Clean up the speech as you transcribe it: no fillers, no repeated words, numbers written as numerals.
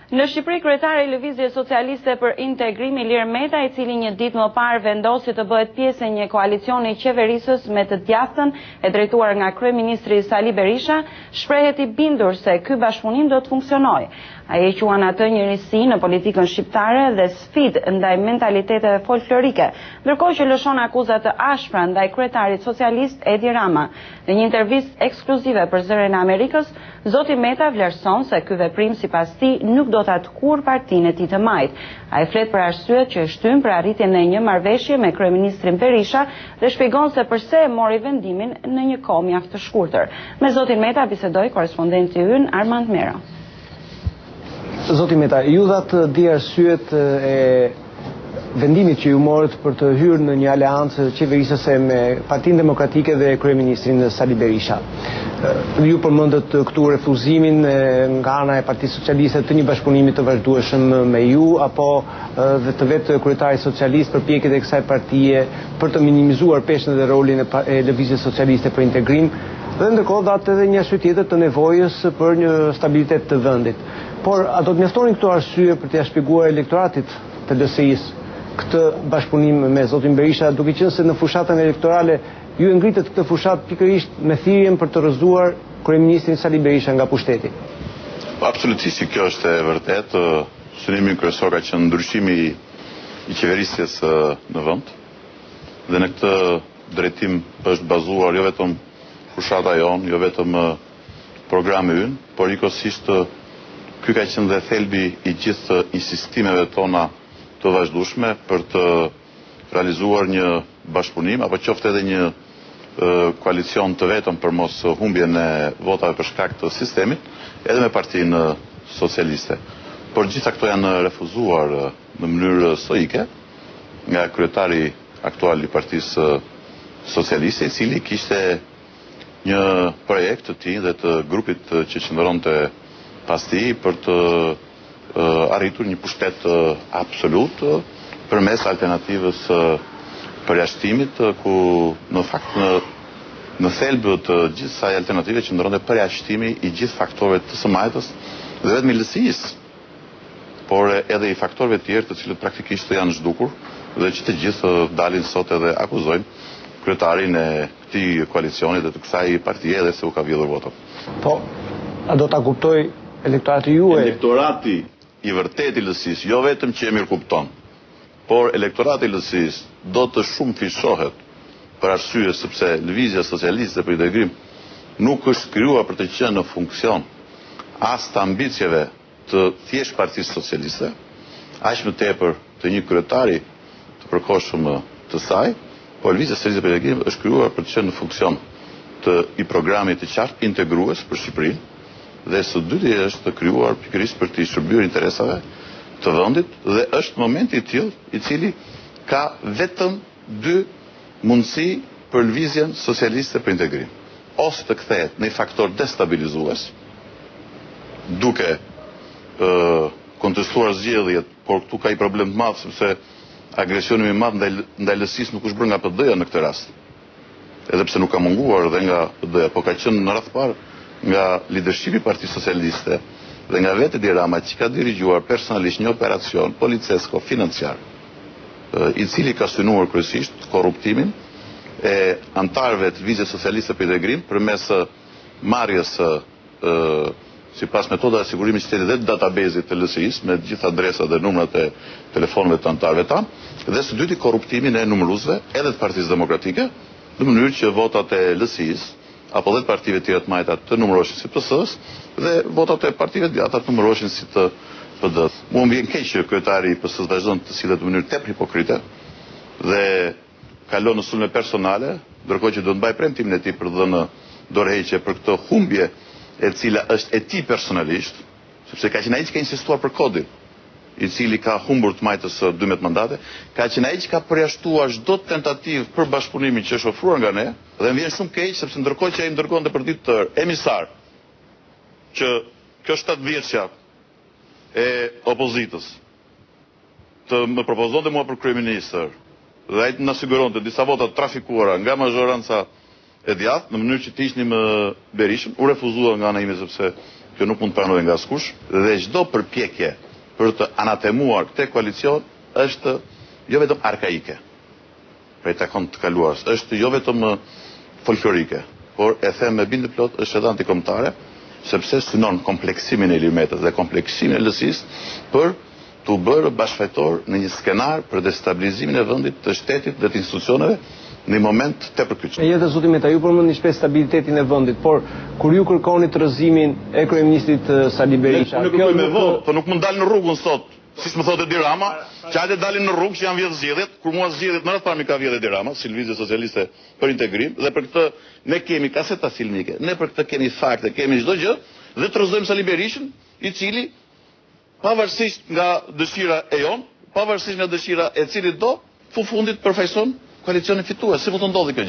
Në Shqipëri, kryetari i Lëvizjes Socialiste për Integrim, Ilir Meta, i cili një ditë më parë vendosi të bëhet pjesë e një koalicioni qeverisës me të djathtën e drejtuar nga kryeministri Sali Berisha, shprehet i bindur se ky bashkëpunim do të funksionojë. Ai e quan atë një risi në politikën shqiptare dhe sfidë ndaj mentaliteteve folklorike, ndërkohë që lëshon akuza të ashpra ndaj kryetarit socialist Edi Rama. Në një intervistë ekskluzive për Zërin e Amerikës, Zoti Meta vlerëson se ky veprim sipas tij nuk do ta tkurrë partinë e tij të majtë. Ai flet për arsyet që e shtynë për arritjen e një marrëveshje me kryeministrin Berisha dhe shpjegon se përse e mori vendimin në një kohë mjaft të shkurtër. Me zotin Meta bisedoi korrespondenti ynë Armand Mero. Zoti Meta, ju dhatë dje arsyet e vendimit që ju morët për të hyrë në një aleancë qeverisëse me Partinë Demokratike dhe kryeministrin Sali Berisha. Ju përmendët këtu refuzimin nga ana e Partisë Socialiste të një bashkëpunimi të vazhdueshëm me ju apo dhe të vetë kryetarit socialist përpjekjet e kësaj partie për të minimizuar peshën dhe rolin e Lëvizjes Socialiste për Integrim dhe ndërkohë dhatë edhe një arsye tjetër të nevojës për një stabilitet të vendit. Por, a do të mjaftonin këto arsye për t'ia shpjeguar elektoratit të LSI-së këtë bashkëpunim me zotin Berisha, duke qenë se në fushatën elektorale ju e ngritët këtë fushatë pikërisht me thirrjen për të rrëzuar kryeministrin Sali Berisha nga pushteti? Po, absolutisht që kjo është e vërtetë. Synimi kryesor ka qenë ndryshimi i qeverisjes në vend dhe në këtë drejtim është bazuar jo vetëm fushata jonë, jo vetëm programi ynë, por njëkohësisht ky ka qenë dhe thelbi i gjithë insistimeve tona të vazhdueshme për të realizuar një bashkëpunim apo qoftë edhe një koalicion të vetëm për mos humbjen e votave për shkak të sistemit, edhe me Partinë Socialiste. Por gjitha këto janë refuzuar në mënyrë stoike nga kryetari aktual i Partisë Socialiste, i cili kishte një projekt të tij dhe të grupit që qëndronte pas tij për të arritur një pushtet absolut përmes alternativës së përjashtimit ku në fakt në në thelb të gjithë kësaj alternative qëndronte përjashtimi i gjithë faktorëve të së majtës dhe vetëm i LSI-së por edhe i faktorëve të tjerë të cilët praktikisht janë zhdukur dhe që të gjithë dalin sot edhe akuzojnë kryetarin e këtij koalicioni dhe të kësaj partie edhe se u ka vjedhur votat. Po, a do ta kuptojë elektorati juaj? Elektorati i vërtetë i LSI-së jo vetëm që e mirëkupton, por elektorati i LSI-së do të shumëfishohet për arsye sepse Lëvizja Socialiste për Integrim nuk është krijuar për të qenë në funksion as të ambicieve të thjesht Partisë Socialiste, aq më tepër të një kryetari të përkohshëm të saj, por Lëvizja Socialiste për Integrim është krijuar për të qenë në funksion të një programi të qartë integrues për Shqipërinë dhe së dyti është krijuar pikërisht për t'i shërbyer interesave të vendit dhe është momenti i tillë i cili ka vetëm dy mundësi për Lëvizjen Socialiste për Integrim, ose të kthehet në një faktor destabilizues, duke kontestuar zgjedhjet, por këtu ka një problem të madh sepse agresioni më i madh ndaj ndaj LSI-së nuk është bërë nga PD-ja në këtë rast. Edhe pse nuk ka munguar dhe nga PD-ja, po ka qenë në radhë të parë nga lidershipi i Partisë Socialiste dhe nga vetë Edi Rama që ka dirigjuar personalisht një operacion policesko financiar i cili ka synuar kryesisht korruptimin e anëtarëve të Lëvizjes Socialiste për Integrim përmes marrjes së sipas metodave të sigurimit të shtetit dhe të database-it të LSI-së me të gjitha adresat dhe numrat e telefonëve të anëtarëve tanë dhe së dyti korruptimin e numëruesve edhe të Partisë Demokratike në mënyrë që votat e LSI-së apo dhe të partive të tjera të majta të numëroheshin si PS-së dhe votat e partive të djathta të numëroheshin si të PD-së. Mua më vjen keq që kryetari i PS-së vazhdon të sillet në mënyrë tepër hipokrite dhe kalon në sulme personale, ndërkohë që duhet të mbajë premtimin e tij për të dhënë dorëheqje për këtë humbje e cila është e tij personalisht, sepse ka qenë ai që ka insistuar për kodin, i cili ka humbur të majtës 12 mandate, ka qenë ai që ka përjashtuar çdo tentativë për bashkëpunimin që është ofruar nga ne, dhe më vjen shumë keq sepse ndërkohë që ai më dërgonte për ditë të tërë emisar që kjo 7 vjeçja e opozitës të më propozonte mua për kryeministër dhe ai të na siguronte disa vota të trafikuara nga mazhoranca e djathtë në mënyrë që të hiqnim Berishën, u refuzua nga ana ime sepse Kjo nuk mund të pranohet nga askush dhe çdo përpjekje për të anatemuar këtë koalicion është jo vetëm arkaike, pra i takon të kaluarës, është jo vetëm folklorike, por e them me bindje të plotë është edhe antikombëtare, sepse synon kompleksimin e Ilir Metës dhe kompleksimin e LSI-së për t'u bërë bashkëfajtor në një skenar për destabilizimin e vendit, të shtetit dhe të institucioneve në një moment tepër kyç. Megjithatë zoti Meta, ju përmendni shpesh stabilitetin e vendit, por kur ju kërkoni rrëzimin e kryeministrit Sali Berisha, kjo nuk me votë, po nuk mund dal në rrugë unë sot, siç më thotë Edi Rama, që hajde dalim në rrugë që janë vjedh zgjedhjet, kur mua zgjedhjet në radhë të parë m'i ka vjedh Edi Rama, si Lëvizje Socialiste për Integrim dhe për këtë ne kemi kaseta filmike, ne për këtë kemi fakte, kemi çdo gjë dhe të rrëzojmë Sali Berishën, i cili Pavarësisht nga dëshira e jonë, pavarësisht nga dëshira e cilitdo, fund fundit përfaqëson koalicionin fitues. Si mund të ndodhi kjo gjë?